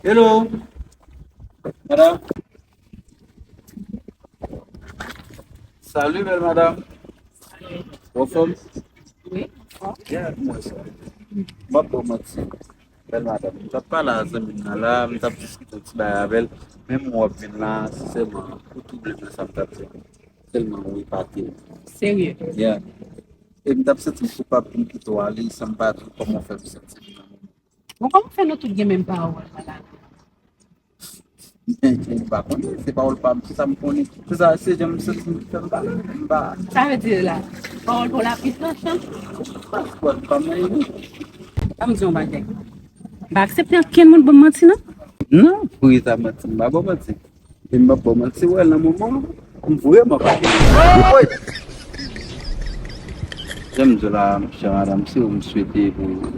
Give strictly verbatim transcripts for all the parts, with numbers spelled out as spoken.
Hello. Madam. Salut, belle madame. Ou anfòm? Wi. Yeah, mwen sa. M ap ba w manti. Belle madame, m t ap pale a zanmi m nan la, m t ap diskite yon ti bagay avè l. Menm w ap vin la, sensèman, ou touble mwen sa m t ap di. Tèlman ou epate. Serye. Yeah. E m t ap santi m koupab pou m kite w ale san m pa di w kòman w fè m santi m nan moman. Bon, kòman fè nou tout gen menm pawòl la la? M pa konnen, se pawòl pa m, se sa m konnen. Se sa, se jan m santi m ki fè m pale. M pa. Sa vle di la, pawòl pou lapli tranchan. Pawòl pa m nan. Ban m di yon bagay. M pa aksepte ankenn moun ban m manti, non. Non, pou sa manti, m pa ba w manti. E m pa ba w manti, wè, nan moman, m vrèman pa gen. Jan m di w la, chè madanm, si w m swete pou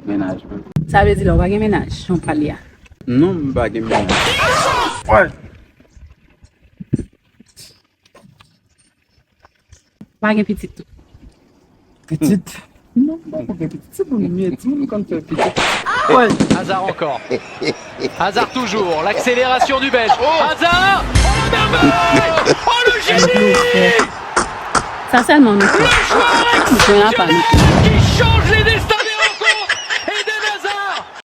mennaj mwen. Sa vle di la, ou pa gen mennaj, jan w pale a? Non, m pa gen mennaj. Pa gen pitit tou. Pitit? Non, m pa konn fè pitit. Se pou nou ye, timoun konn fè pitit. Hazard encore. Hazard toujours. L'accélération du Belge. Hazard. Oh, la merveille. Oh, le génie. Sa sèlman nou fè. Le joueur Mwen apa nou. Exceptionnel qui change les